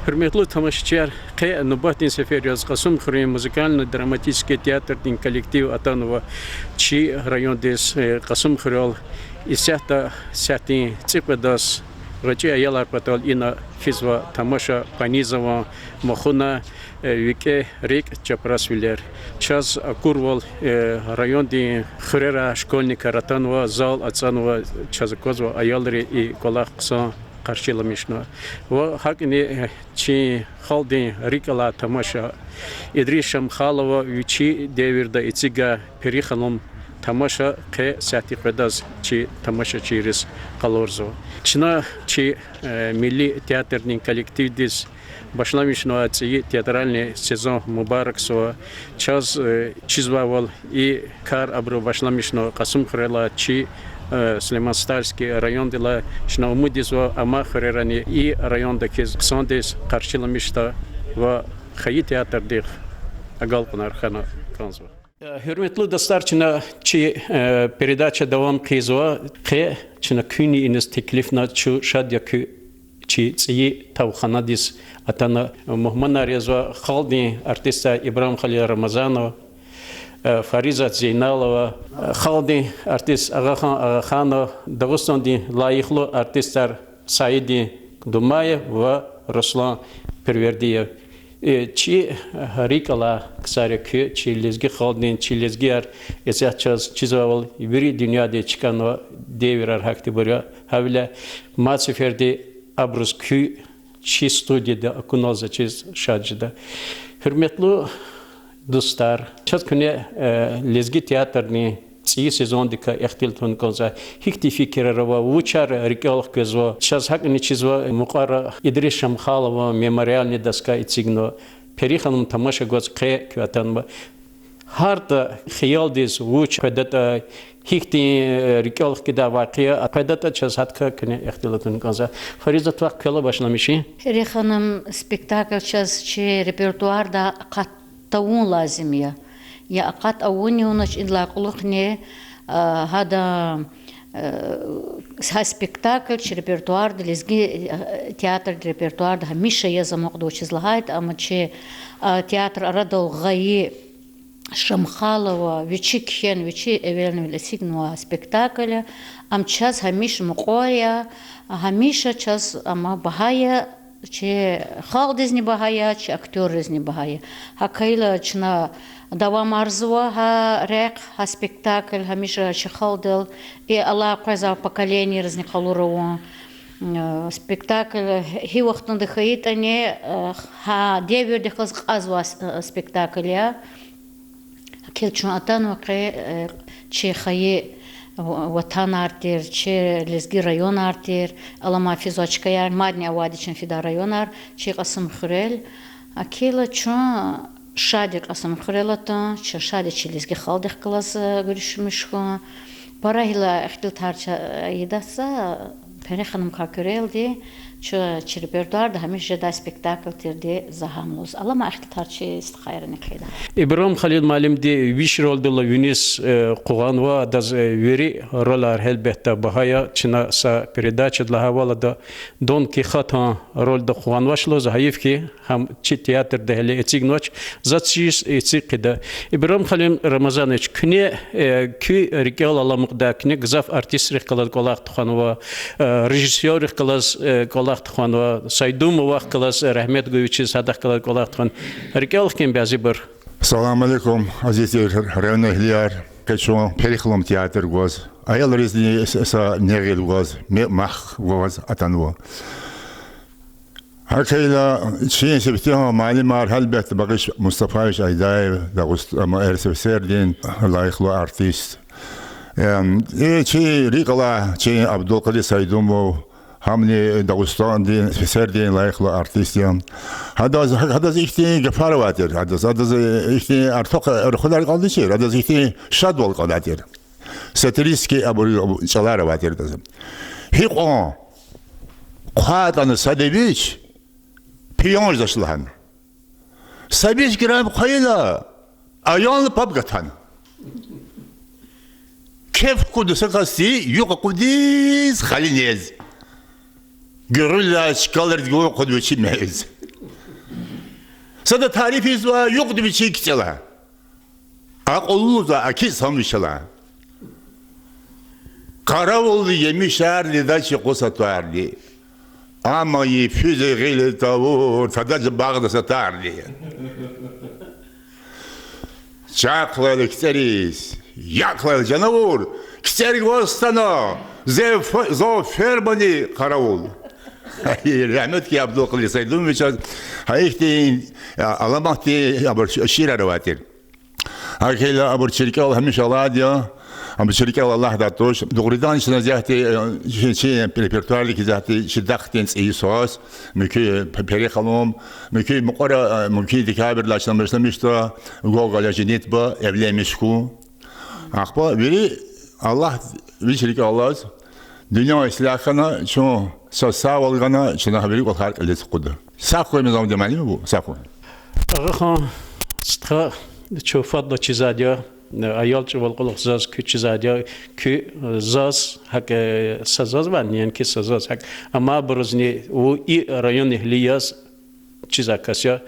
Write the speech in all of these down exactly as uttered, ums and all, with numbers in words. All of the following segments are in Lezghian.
Гьуьрметлу тамашачияр, къе нубатдин сефер яз Кьасумхуьруьн музыкально-драматический театрдин коллектив атанва чи райондиз, э, Кьасумхуьрел. Исятда сятин цӀикьведаз гъвечӀи аялар патал ина физва тамаша, панизаван махуна, э, викӀегь рикӀ, чапрасвилер. Чаз акурвал, э, райондин хуьрерай школьникар атанва, зал ацӀанва, чаз аквазва аялри и кӀвалах хъсан къаршиламишна. Ва гьакӀни, э, чи халкьдин рикӀ алай тамаша Идрис Шамхалова вичи девирда эцигай Пери ханум тамаша къе сятин къведаз чи тамашачийриз къалурзава. Чна чи, э, милли театрдин коллективдиз башламишнавай цӀийи театральный сезон мубаракзава. Чаз, э, чизвайвал, и кар абуру башламишна Кьасумхуьрелай, чи, э, Сулейман-Стальский райондилай. Чна умуд ийизва амай хуьрерани и районда хьиз хъсандиз къаршиламишда ва хайи театрдихъ агалкьунар хьана кӀанзава. Гьуьрметлу дустар, чна чи, э, передача давам хъийизва. Къе чна куьнни иниз теклифна, чун шад я куь чи цӀийи тавханадиз атана. Мугьманар язва халкьдин артистар Ибрагьим Халил Рамазанов, э, Фаризат Зейналова, э, халкьдин артист Агъахан Агъаханов, Дагъустандин лайихлу артистар Саидин Думаев ва Руслан Первердиев. Э, чи рикӀ алай ксар я куь, чи лезги халкьдин, чи лезгияр. Исятда чаз чизвайвал, вири дуьньядиз чкӀанва девирар гьахьтинбур я. Гьавиляй мад сеферда абуруз куьн чи студияда акуналзачиз шад жеда. Гьуьрметлу дустар, чаз куьне, э, лезги театрдин цӀийи сезондикай ихтилат авун кӀанзава. Гьихьтин фикирар ава, вучар рикӀел хквезва? Чаз гьакӀни чизва, мукьвара Идрис Шамхалован мемориальный доска эцигнава. Пери ханум тамаша гваз къе куьн атанва. Гьарда хиялдиз вуч къведатӀа, гьихьтин, э, рикӀел хкидай вакъиа къведатӀа, чаз гьадакай куьне ихтилат авун кӀанзава. Фаризат, вахъ квелай башламишин. Пери ханум спектакль чаз чи репертуарда акъат тавун лазим я. Я акъат авуни авунач, идалай кьулухъни, а, гьада, а, гьа спектакль чи репертуарда, лезги, а, театрдин репертуарда гьамиша яз амукьда, вучиз лагьайтӀа ам чи, а, театр арадал гъайи Шамхалова вичи кхьена, вичи эвелни-эвел эцигнавай спектакль я. Ам чаз гьамиша мукьвал я, гьамиша чаз ам багьа я, чи халкьдизни багьа я, чи актёрризни багьа я. ГьакӀ хьайила чна давамарзава гьа рехъ, гьа спектакль гьамиша чи халкьдал, и алай къвезвай поколениеризни къалур авун. Спектакль гьи вахтунда хьайитӀани, гьа девирдихъ галаз кьазвай спектакль я. Гила чун атанва къе, э, чи хайи ва-, ватанар тир, чи лезги районар тир, аламай физвай чкаяр, мадни авайди чна фидай районар, чи Кьасумхуьрел. Гила чун шад я Кьасумхуьрел атун, чун шад я чи лезги халкьдихъ галаз, э, гуьруьшмиш хьун. Пара гила ихтилатар ча-, ийидайса, Пери ханумкай куьрелди, чун чи репертуарда гьамиша жедай спектакль тирди за гьам лугьуз. Аламай ихтилатар чи стхайрани хъийида. Ибрагьим Халил муаллимди виш ролдал виниз, э, къугъванва, адаз, э, вири ролар гьелбетда багьа я. Чна са передачада лагьайвал, ада Дон Кихотан рольда къугъванвач лугьуз, гьайиф хьи, гьам чи театрда гьеле эцигнавач, заз чиз эциг хъийида. Ибрагьим Халил Рамазанович, куьне, э, куь рикӀел аламукьдай, куьне гзаф артистрихъ галаз кӀвалах тухванва, э, режиссёррихъ галаз, э, кӀвалах тухванва, Сайдумовахъ галаз, э, рагьмет гуй вичиз, гьадахъ галаз кӀвалах тухван. РикӀел хкин бязибур. Салам алейкум, азиз тир районэгьлияр. Къе чун Пери ханум театр гваз, аялризни с-, са негъил гваз, ме-, мах гваз атанва. ГьакӀ хьайила, чи сифтегьан муаллимар, гьелбетда, Багъиш Мустафаевич Айдаев, Дагъуст-, ам, РСФСР-дин лайихлу артист. Эм, и чи рикӀ алай чи Абдулкъадир Сайдумов, гьамни Дагъустандин, СССР-дин лайихлу артист я. Гьадаз, гьадаз ихьтин гафар авай тир, гьадаз, гьадаз ихьтин артух рахадай кӀандачир, гьадаз ихьтин шадвал кӀандай тир. Сатирический абур чӀалар авай тир адаз. Гьикьван хъвайтӀани сада вич, пиян жедач лагьана. Са виш грамм хъвайила, аялни паб гатана. Кеф куда са касди юкь акъудиз хали нез. Гуьгъуьллай чкалрик гун акъуд вичи мез. Сада тариф ийизвай юкьди вичин кицӀелай. Акьуллу лугьузва, акиз гьам вичелай. Къаравулди емишарни дачи кьуса тварни. Амма йифиз гъил тавур, сада жа багъда са тарни. Чахъ лагьайла кицӀериз, яхъ лагьайла жанавур, кицӀер гваз хтана, зав ф-, зав фермани къаравул. Рагьметлу Абдулкьадир Сайдумовичаз гьа ихьтин, а, аламатдин абур ш-, шиирар авай тир. Гьакӏ хьайила абур чи рикӏел гьамиша алайди я, абур чи рикӏел алахьдай туш. Дугъриданни чна исятда, э, чи, чи репертуардик исятда чи дахдин цӏийи свас, муькуь п-, Пери халун, муькуь мукьвара, э, муькуь декабрдилай чна башламишзава, Гоголя женитьба, эвленмиш хьун. Ахпа вири Аллагьди вич рикӏел алаз, дуьнья ислягь хьана, чун са сагъвал гана, чна гьа вири кӏвалахар кьилиз акъудда. Сагъ хьуй, Мизамудин муаллим, сагъ хьуй. Агъахан, стха, чун фадлай чизвайди я, аял чӏавал кьулухъ заз куьн чизвайди я, куьн, заз, гьакӏ, э, са заз ва неинки са заз, гьакӏ, амма абурузни вун и райондин эгьли яз чизвай кас я.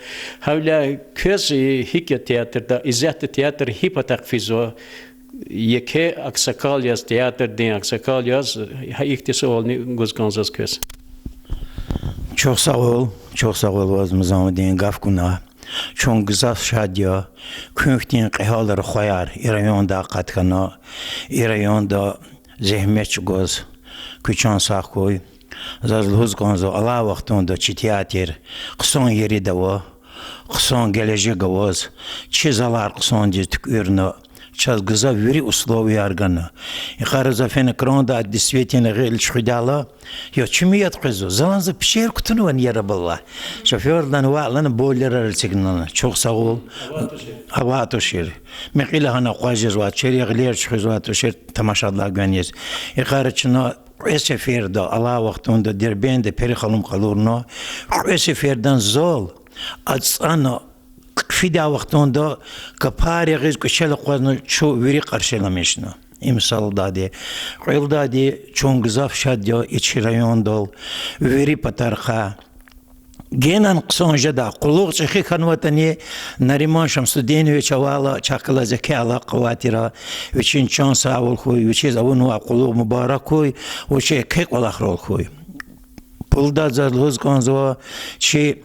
Гьавиляй квез, э, гьикӏ я театрда, исятда театр гьи патахъ физва, еке аксакъал яз, театрдин аксакъал яз, гьа ихьтин суални гуз кӏанзава заз квез. Чухсагъул, чухсагъул ваз, Мизамудин, гаф гунай. Чун гзаф шад я, куьн хьтин кьегьалрин хваяр и районда акъат хьана, и районда зегьмет чӏугваз, куь чан сагъ хьуй. Заз лугьуз кӏанзава, алай вахтунда чи театр хъсан ерид ава, хъсан гележег аваз, чи залар хъсандиз туькӏуьрна, чаз гзаф вири условияяр гана. Икъара за фена крандай, действительно, гъил чуьхуьдайла, я чими яд къвезва, залан за пешер кутунвани, яраб Аллагь. Шофёрдилай ваъ лагьана бойлерар эцигна лагьана. Чухсагъул. Авай тушир. Мекьила гьана акъваз жезвай тушир, я гъилер чуьхуьзвай тушир, тамашадилай гвениз. Икъара чна кьве сеферда, алай вахтунда Дербентда Пери халун къалурна, кьве сефердани зал ацӏана, фидай вахтунда капар ягъиз, кӏвачел акъвазна чун вири къаршиламишна. Им садалди. Кьведалди, чун гзаф шад я и чи райондал, вири патарихъай. Генани хъсан жедай, къуллугъ чӏехи хьанватӏани, Нариман Шамсудинович авайла чахъ галаз еке алакъа авай тир, вичин чан сагъвал хьуй, вичиз авунвай къуллугъ мубарак хьуй, вич еке кӏвалахрал хьуй. Пулдалди заз лугьуз кӏанзава, чи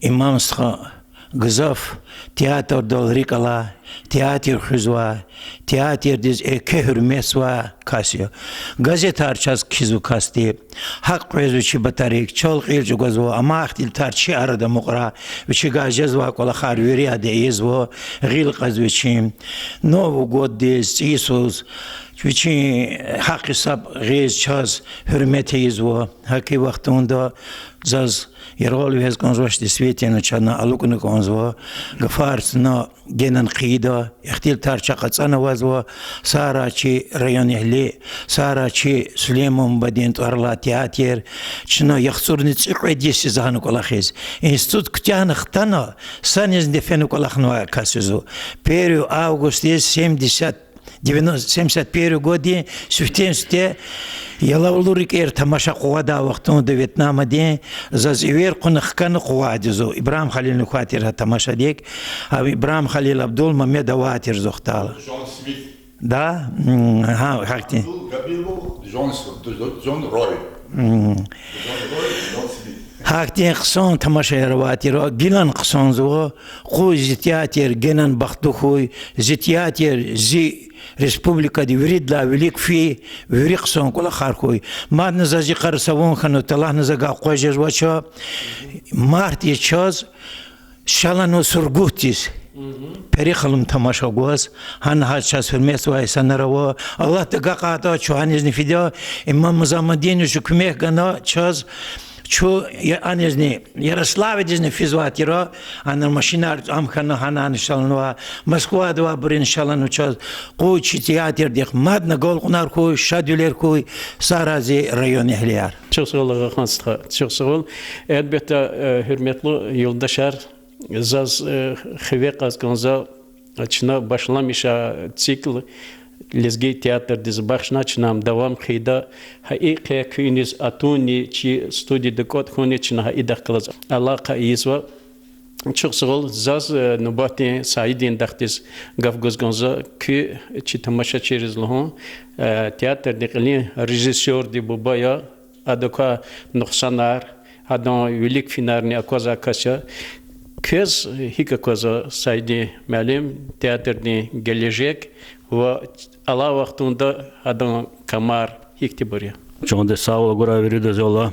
Имам стха гзаф театрдал рикӏ алай, театр хуьзвай, театрдиз еке гьуьрметзавай кас я. Газетар чаз кхьизва касди, гьакӏ къвезва чи батарик, чал кьил чӏугвазва, амай ихтилатар чи арада амукьрай, вичивай жезвай кӏвалахар вири ада ийизва, гъил кьаз вичин. Новый годдиз, цӏийи йисуз, вичин гьахъ-гьисаб гъиз чаз гьуьрмет ийизва. Гьакӏ и вахтунда заз яргъал вегьез кӏанзавач, действительно, чна алукӏна кӏанзава, гафар чна генани хъийида, ихтилатар чахъ ацӏанавазва, сагърай чи районэгьли, сагърай чи Сулейман бубадин тӏвар алай театр, чна яхцӏурни цӏикьвед йис я за гьана кӏвалахиз. Институт куьтягьна хтана, санизни фена кӏвалахнавай кас я зун. Первый августдиз семьдесят, девяносто, семьдесят первый годдин сифтени-сифте ялавлу рикӏер тамаша къугъвадай вахтунда Вьетнамдин, заз эвер кьуна хкана къугъвайди я зун. Ибрагьим Халилни квай тир гьа тамашадик. Ам Ибрагьим Халил, Абдулмамед авай тир зун хтайла. Да? М, гьа, гьахьтин. Гьахьтин хъсан тамашаяр авай тир, гилани хъсанзава, къуй зи театр генани бахтлу хьуй, зи театр зи республикада виридалай вилик фейи, вири хъсан кӏвалахар хьуй. Мадни заз йикъара са ван хьанва, талгьана за гьакӏ акъваз жезвач, март йис чаз Шаланва Сургутдиз. Пери халун тамаша гваз, гьана гьа чаз гьуьрметзавай инсанар ава. Аллагьди агакьайтӏа, чун гьанизни фида, Имам Мизамудиновича куьмек гана чаз, чун я-, гьанизни, Ярославдизни физвай тир, гьана машинар ам хьана, гьана ана шаланва, Москвада авайбурузни шаланва чаз, къуй чи театрдихъ мадни агалкьунар хьуй, шадвилер хьуй, сагърай зи районэгьлияр. Чухсагъул, Агъахан стха, чухсагъул. Гьелбетда, э, гьуьрметлу юлдашар, заз, э, хиве кьаз кӏанзава, чна башламишай цикл лезги театрдиз бахшна, чна ам давам хъийида. Гьа и къе куьниз атунни, чи студияда кӏватӏ хьунни чна гьа идахъ галаз алакъа ийизва. Чухсагъул, заз нубатдин Саидин дахдиз гаф гуз кӀанзава, куь чи тамашачийриз лугьун, театрдин кьилин режиссёрдин буба я, адакай нукьсанар, адан вилик финарни аквазвай кас я. Квез гьикӀ аквазва, Саидин муаллим, театрдин гележег ва алай вахтунда адан камар гьихьтинбур я? Чандин сагъвал гурай виридаз, Аллагь.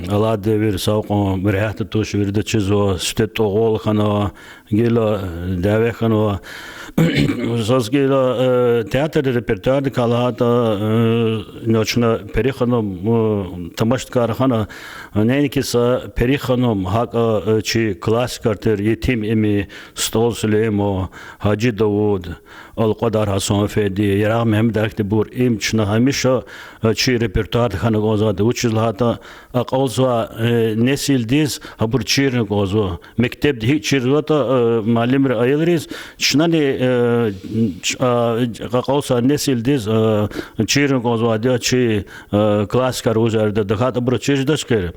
Алай девир сагъ кьван, регьятда туш, вирида чизва, сифте тӀугъвал хьанва, гила дяве хьанва. Заз гила театрдин репертуардикай лагьайтӀа, ина чна Пери ханум тамашдикай рахана, неинки са Пери ханум, гьакӀа чи классикар тир Етим Эмин, СтӀал Сулейман, Гьажи Давуд, Алкьвадар Гьасанэфенди, Ярагъ Мегьамедар хьтинбур, им чна гьамиша чи репертуарда хьана кӀанзавайди. Вучиз лагьайтӀа акьалтзавай несилдиз гьабур чирна кӀанзава. Мектебда гьикӀ чирзаватӀа муаллимри аялриз, чнани акьалтзавай несилдиз чирна кӀанзавайди я чи классикар вузарида, тахьайтӀа абуруз чир жедач хьи.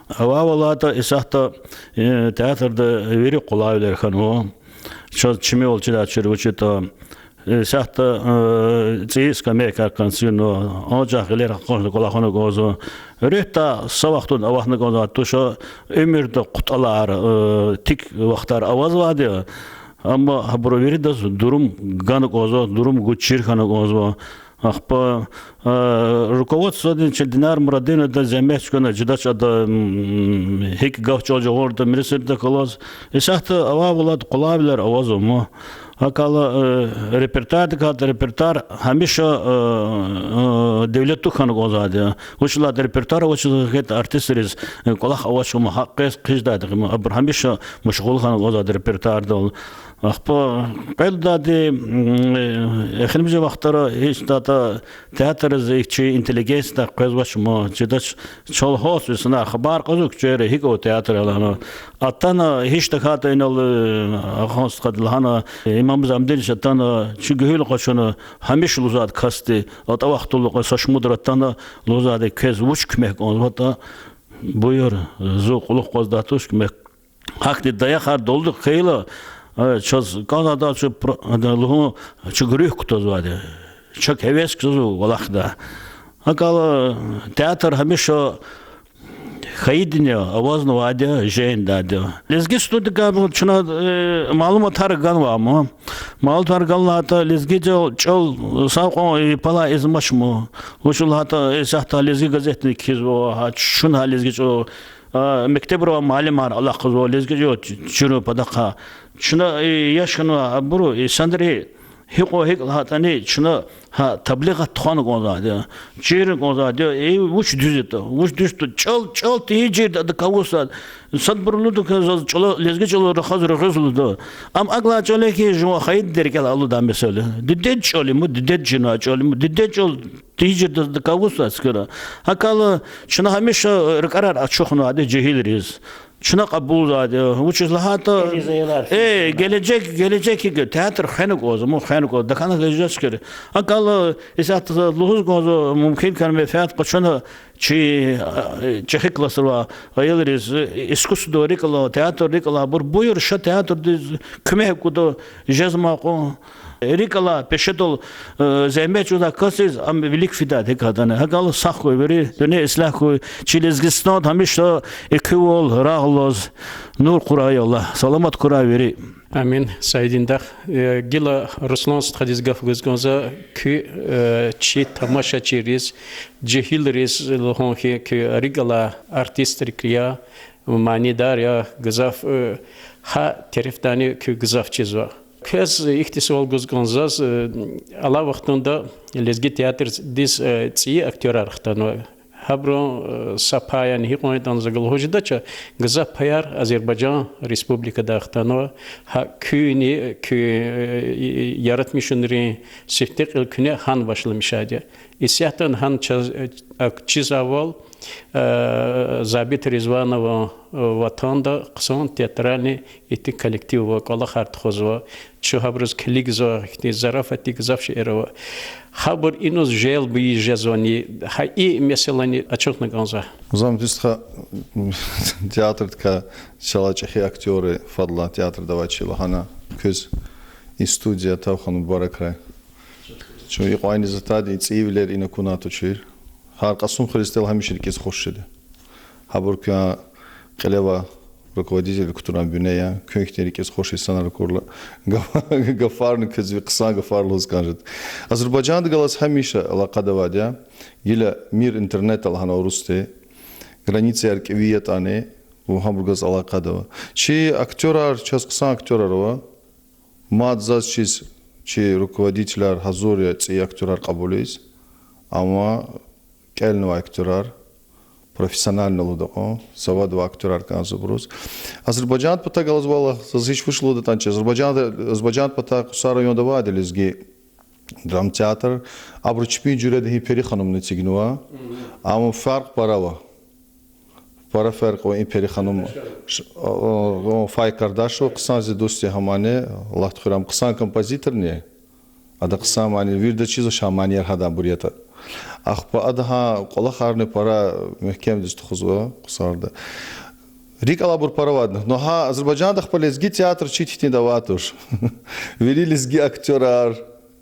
Авайвал лагьайтӀа, исятда театрда вири къулайвилер хьанва. Чаз чимивал чидай чир вуч ятӀа, исятда цӀийи скамейкаяр къанцинва, анжах гъилера къанчна кӀвалахна кӀанзава. Руьгьдай са вахтунда аватна кӀанзавайди туш, уьмуьрда хъуьтӀуьлар, тик вахтар авазвайди я. Амма гьабуру виридаз дурум гана кӀанзава, дурум гуз чир хьана кӀанзава. Ахпа руководстводин чи Динар Мурадиновади зегьмет чӀугуна, жедач ада гьикӀ гаф чӀал жагъуртӀа, миресирдак алаз. Исятда авайвал лагьайтӀа къулайвилер авазва ман. ГьакӀ хьайила репертуардикай лагьайтӀа, репертуар гьамиша девлетлу хьана кӀанзавайди я. Вучиз лагьайтӀа репертуар авачиз хьайитӀа артистриз кӀвалах авач хьи, гьакӀ къвез хъижедайди хьи, абур гьамиша машгъул хьана кӀанзавайди репертуардал. Ахпа кьвед лагьайди, эхиримжи вахтара гьич ятӀа театрдиз чи интеллигенциядихъ къвезвач ман, жедач, чал гьалтзава, инсанар хабар кьазва куьчейра, гьикӀ ава театр лагьана. Атана гьич тахьайтӀа инал, ахун стхади лагьана, Имам Замдинович атана, чи гуьгьуьл къачуна, гьамиша лугьузвайди касди, атӀа вахтунда кьве са шумудра атана, лугьузвайди, квез вуч куьмек кӀанзаватӀа, буюр, зун кьулухъ кьазвайди туш куьмек. Гьахьтин даярхар далудихъ хьайила, чаз кӀанзавайди чу, лугьун, чун руьгь кутазвайди, чак гьевес кутазва кӀвалахдай. ГьакӀ хьайила театр гьамиша хьайидини я, авазнавайди я, жендайди я. Лезги студиядикай чна малуматар ганвай ман. Малуматар ганвай лагьайтӀа, лезги чӀал, чӀал сав кьван япалай ийизмач ман. Вучиз лагьайтӀа, исятда лезги газетни кхьизва, гьа чун гьа лезги чӀал, мектебра авай муаллимар алахъзава, лезги чӀал чирун патахъай. Чна яш хьанвай абуру инсанри гьикьван гьикӀ лагьайтӀани чна гьа таблигъат тухвана кӀанзавайди я, чирна кӀанзавайди я, вуч дуьз ятӀа, вуч дуьз ятӀа, чӀал, чӀал тийижирди адакай авурзавайди. Садбуру лугьуда хьи, заз чӀала, лезги чӀалал рахаз регъуьз лугьуда. Ам акьван чӀал я хьи, жуван хайидин рикӀелай алудмир, месела. Дидед чӀал я ман, дидед чирнавай чӀал я ман, дидед чӀал тийижирди адакай авурзавайди скира. ГьакӀ хьайила чна гьамиша рикӀерар ачухнавайди жегьилриз. Чна кьабулзавайди я, вучиз лагьайтӀа, э, гележег, гележег хьи, театр хвена кӀанзава ман, хвена кӀанзава, тахьана гележег чкир. ГьакӀ хьайила исятда лугьуз кӀанзава, мумкин хьайила менфят къачуна чи чӀехи классра авай аялриз искусстводин рикӀ алай, театрдин рикӀ алайбур, буюр, ша театрдиз куьмек гуда, жезмай кьван. РикӀ алай, пешедал зегьмет чӀугвадай касдиз ам вилик фидайди я кӀанда. ГьакӀ хьайила сагъ хьуй вири, дуьнья ислягь хьуй, чи Лезгистан гьамиша экуьвал, рагъ алаз, нур къурай Аллагь, саламат хьурай вири. Амин, Саидин дах. Гила Руслан стхадиз гаф гуз кӀанзава, куь чи тамашачийриз, жегьилриз лугьун хьи, куь рикӀ алай артистрик я, манидар я, гзаф, гьа терефдайни куь гзаф чизва. Квез ихьтин суал гуз кӀанзава заз, алай вахтунда лезги театрдиз цӀийи актёрар хтанва. Гьабурун са паяни гьикьван ятӀани за лугьуз жедач, гзаф паяр Азербайжан Республикадай хтанва, гьа куьнни, куь яратмишунрин сифте кьил куьне гьана башламишайди я. Исятда гьана чаз, э, чизвайвал, э, Забит Ризванован, э, ватанда хъсан театральный ихьтин коллектив ава, кӀвалахар тухузва. Чун гьабуруз килигзава, ихьтин зарафатдик гзаф шейэр ава. Гьабур иниз желб ийиз жезвани, гьа и месэлани ачухна кӀанзава. Зам дистха театрдикай чалай чӀехи актёррин фадлай театрда авай чи лагьана квез и студия тавуна мубаракрай. Чун икьван иниз атайди, и цӀийивилер ина акунай тушир. Гьар Кьасумхуьруьз тел гьамиша рикӀиз хуш жеда. Гьабур куьн кьиле авай руководитель кутурай буьне я, куьн хьтин рикӀиз хуш инсанар акурла, гаф-, гафарни квез ви хъсан гафар лугьуз кӀан жеда. Азербайжанда галаз гьамиша алакъада авайди я. Гила мир интернета лагьана урусди. Границаяр кӀеви ятӀани, вун гьабурухъ галаз алакъада ава. Чи актёрар, чаз хъсан актёрар ава. Мад заз чиз, чи руководителар гьазур я цӀийи актёрар кьабулиз, амма кӀелнавай актёрар, профессиональный лугьуда кьван, савад авай актёрар кӀанзава абуруз. Азербайжан патай галаз валлагь заз гьич вуч лугьудатӀани чиз. Азербайжан, Азербайжан патай Кьусар районда авайди лезги драмтеатр, абуру чпин жуьреда гьи Пери ханумни эцигнава, амма фаркь пара ава. Пара фаркь ава и Пери ханум, ш-, о, о, Фаик Кардашев, хъсан зи дуст я гьамани, Аллагь тухвирай, хъсан композиторни. Ада хъсан мани, вирида чизвач а манияр гьадан бур ятӀа. Ахпа ада гьа кӀвалахарни пара мягькемдиз тухузва Кьусарда. РикӀ алайбур пара авайди я. Ну гьа Азербайжанда ахпа лезги театр чи хьтинди авай туш. Вири лезги актёрар,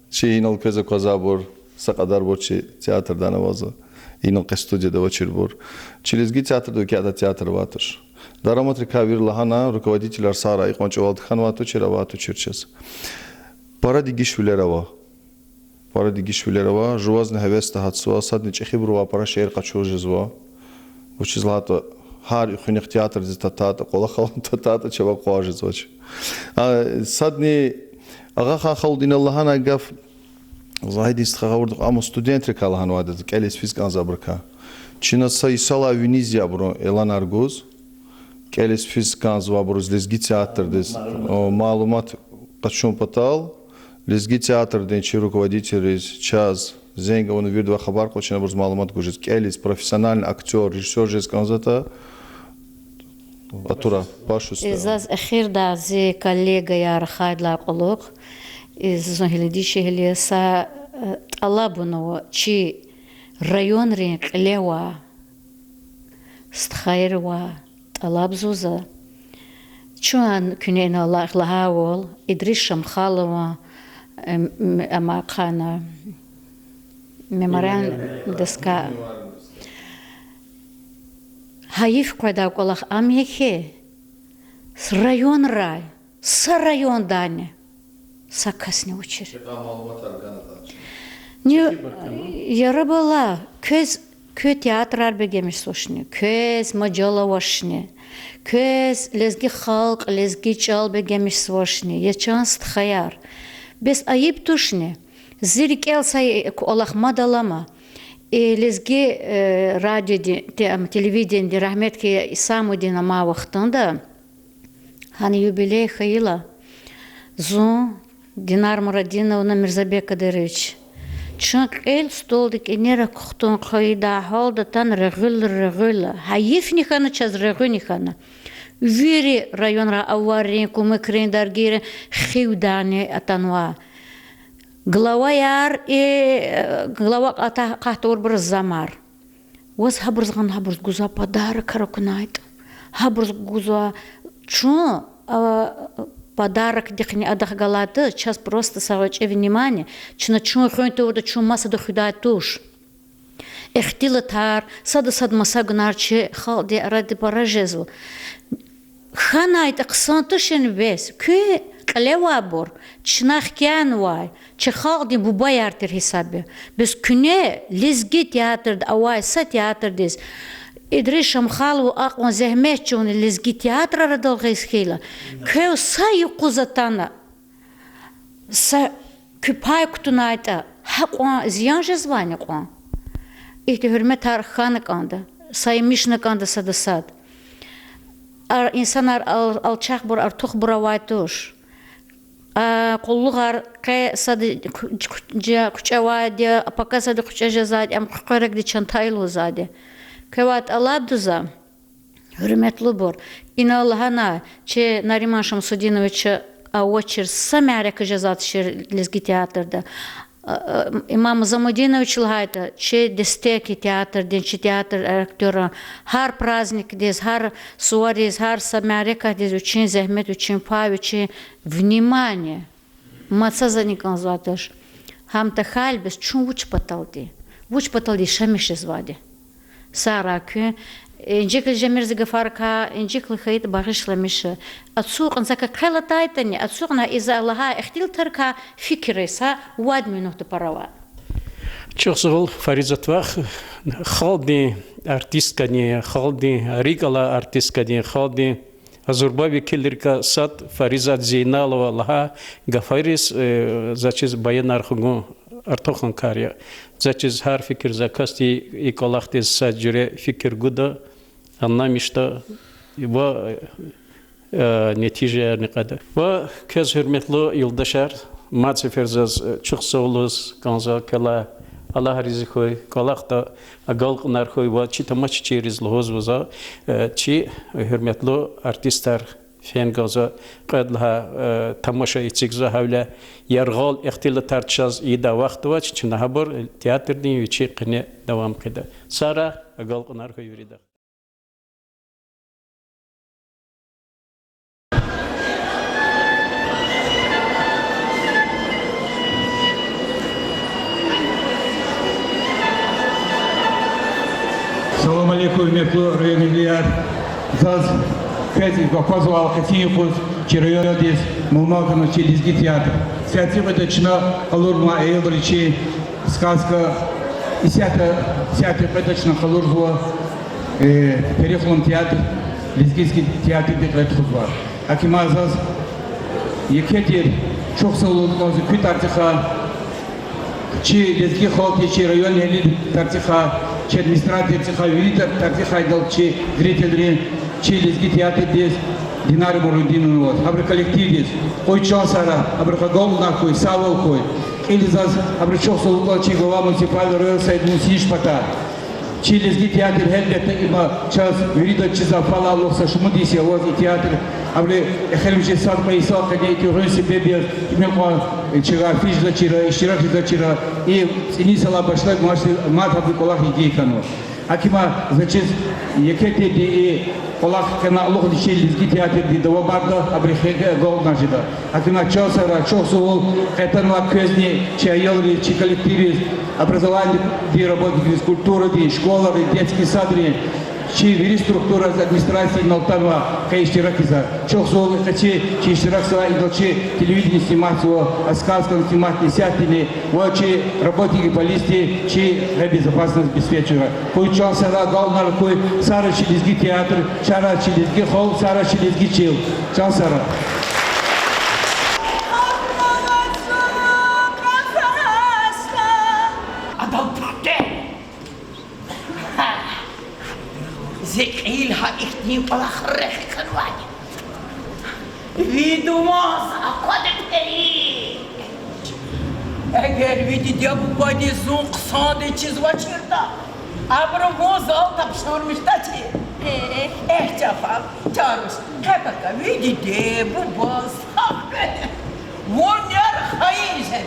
чи инал квез аквазвайбур, са кьадарбур чи театрдани авазва, инал къе студияда авачирбур. Чи лезги театрда викӀегьдай театр авай туш. Дараматрикай вири лагьана, руководителар сагърай, икьван чӀавалди хьанвай тушир, авай тушир чаз. Пара дегишвилер ава. Пара дегишвилер ава, жувазни гьевесда гьатзава, садни чӀехибурувай пара шейэр къачуз жезва. Вучиз лагьайтӀа гьар уьхуьнихъ театрдиз татайтӀа, кӀвалахал татайтӀа чавай акъваз жезвач. А, садни Агъахан халудин лагьанай гаф, Загьидин стха, гъавурда кьван, амма студентрикай лагьанвайди я, кӀелиз физ кӀанзавайбурукай. Чна са йисалай виниз я абурун эланар гуз, кӀелиз физ кӀанзавайбуруз лезги театрдиз, о, малумат къачун патал, лезги театрдин чи руководительриз, чаз зенг авуна виридавай хабар кьуна, чна абуруз малумат гуз жез, кӀелиз профессиональный актёр, режиссёр жез кӀанзаватӀа, атура, пашуста. Заз эхирдай зи коллегаяр хайдалай кьулухъ, зун гьеле дишегьли я, са, э, тӀалабун ава чи районрин кьиле авай стхайривай, тӀалабзава за. Чун куьне ина лагь-, лагьайвал, Идрис Шамхалован, э, м-, ам ахъайна мемориальный доска. Гьайиф къведай кӀвалах ам я хьи, районрай, са райондайни са касни авачир. Яраб Аллагь, квез куь театрар бегенмишзавачни, квез мажал авачни, квез лезги халкь, лезги чӀал бегенмишзавачни, я чан стхаяр. Бес айиб тушни? Зи рикӀел са кӀвалах мад алама, и лезги, э, радиодин, те-, ам, телевидениедин, рагьметлу Исамудин амай вахтунда, гьана юбилей хьайила, зун, Динар Мурадиновна, Мирзабек Кадырович, чун кьил столдик инера кухтун хъвайидай гьалда атана регъуьл-регъуьл. Гьайифни хьана чаз, регъуьни хьана. Вири районра аваррин, кумукрин, даргийрин, хивдани атанва. Главаяр, э, глава кьата-, кьатӀурбур, замар. Ваз гьабуруз гъана, гьабуруз гузвай подарокар акунайтӀа. Гьабуруз гузвай чун, а, подарокдихъни адахъ галайтӀа, чаз просто са гъвечӀи внимание, чна чун хуьн тавуртӀа, чун масада хуьдай туш. Ихтилатар, сада сад маса гунар чи халкьдин аради пара жезва. ХьанайтӀа хъсан тушир бес, куьн кьиле авайбур, чна хкянавай, чи халкьдин бубаяр тир гьисаб я. Бес куьне лезги театрда авай са театрдиз, Идрис Шамхалован акьван зегьмет чӀугуна лезги театрар адал гъиз хьайила, квев са юкъуз атана, са куь пай кутунайтӀа, гьакьван зиян жезвани кьван? Ихьтин гьуьрметар хьана кӀанда, са емишна кӀанда сада сад. Ар инсанар ал-, алчахбур, артухбур авай туш. А къуллугъар къе сада куь-, куь-, жа кучӀ авайди, пака сада кучӀ жезвайди, ам къекъверагди чантай лугьузвайди. Квевай тӀалабзава, гьуьрметлубур, инал лагьана, чи Нариман Шамсудинович авачир са мярекат жезвай тушир лезги театрда. А, а, Имам Замудинович лагьайтӀа, чи дестек я театрдин, чи театр актёррин, гьар праздникдиз, гьар сувариз, гьар са мярекатдиз вичин зегьмет, вичин пай, вичин внимание мад садазни кӀанзавай туш. Гьам тахьайла бес чун вуч паталди, вуч патал яшамиш жезвайди? Сагърай куьн. Инжикла жемир зи гафарикай, инжикла хьайитӀа багъишламиша. Ацукьна, закай хъел атайтӀани, ацукьна, и за лагьай ихтилатарикай фикир ая са вад минут пара ава. Чухсагъул, Фаризат вах, халкьдин артисткадин, халкьдин рикӀ алай артисткадин, халкьдин зурба векилрикай сад Фаризат Зейналова лагьай гафариз, э, заз чиз баянар хгун артухан кар я. Заз чиз гьар фикирзавай касди и кӀвалахдиз са жуьре фикир гуда, аннамишда ва, э, нетижаярни кьада. Ва квез, гьуьрметлу юлдашар, мад сефер заз, э, чухсагъул лугьуз кӀанзава квелай, Аллагь рази хьуй, кӀвалахда агалкьунар хьуй ва чи тамашачийриз лугьузва за, э, чи гьуьрметлу артистар фена кӀанзава, кьвед лагьай, э, тамаша эцигзава, гьавиляй яргъал ихтилатар чаз ийидай вахт авач, чна гьабур театрдин вичи къене давам хъийида. Сагърай, агалкьунар хьуй вирида. Салам алейкум, гьуьрметлу районэгьлияр. Заз квез аквазвайвал, къенин юкъуз чи райондиз мугьман хьана чи лезги театр. Сятда кьведа чна къалурнавай аялриз чи сказка, исятда, исятда кьведа чна къалурзава, э, Перехлум театр, лезгинский театрдин кьиле тухузвай. Гьакимар, заз еке тир чухсагъул лугьуз кӀанзава куь тӀварцӀихъай, чи лезги халкьдиз, чи районэгьлийрин тӀварцӀихъай, чи администрациядин тӀварцӀихъай, вири тӀвар-, тӀварцӀихъай, идал чи зрительрин, чи лезги театрдиз, Динара Бурудиновадиз, абурун коллективдиз къуй чан сагърай, абурухъ агалкьунар хьуй, сагъвал хьуй. Кьилиз заз абуру чухсагъул лугьуз чи глава муниципального района Саид Мусинича патай. Чи лезги театр, гьелбетда, има чаз вирида чизвай фалаллугъ са шумуд йис я аваз и театр, абуру эхиримжи сад-кьве йисалай къене и тӀуьгъун себеб яз куьмек кьван, э, чирай физвачир, иштиракзавачир, и цӀинин йисалай башламишна мад гьабурун кӀвалах йигин хьанва. Гьакимар, заз чиз, еке тирди и кӀвалах къене алудни чи лезги театрди давамарда, абуру хеге агалкьунар жеда. Гьакимар, чан сагърай, чухсагъул, къе атанвай квезни, чи аялриз, чи коллективриз, образованидин работникриз, культурадин, школайрин, детский садрин, чи вири структурайриз, администрациядин, инал атанвай къе иштиракзавай. Чухсагъул, къе чи, чи иштиракзавай, идал чи телевидение сниматзава, а сказкани сниматни, исятдани, ва чи работникри полициди, чи гьа безопасность обеспечивай. Къуй чан сагърай, агалкьунар хьуй, сагърай чи лезги театр, сагърай чи лезги халкь, сагърай чи лезги чил. Чан сагърай. Адал патен. Зи кьил гьа ихьтин кӀвалах рехи хьанвайди. Ви думаз аквада тери. Эгер ви диде-бубади зун хъсандиз чизвачиртӀа, абуру вун зал тапшурмишдачир. Эхь, чан фад, чан руш, къе-пака ви диде-буба сагъ хьуй. Вун яр хаин жен.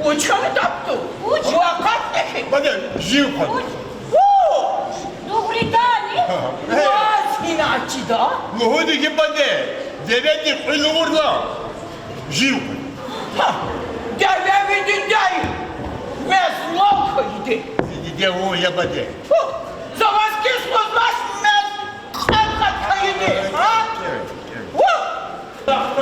Вуч хьанатӀа абуру? Вуч? Ва акъатна хьи. Баде, жив хьана. Вуч? Вуч? Дугъриданни? Гьа, гьа. Ваз гьина чида? Лугьуди хьи, баде, деведин кьуьл авурла, жив хьана. Гьа, деве ви диде я, мез лал хьайиди. Зи диде вун я, баде. Гьу, за ваз кис лугьузвач, мез кьве кьат хьайиди, гьа? Гьу!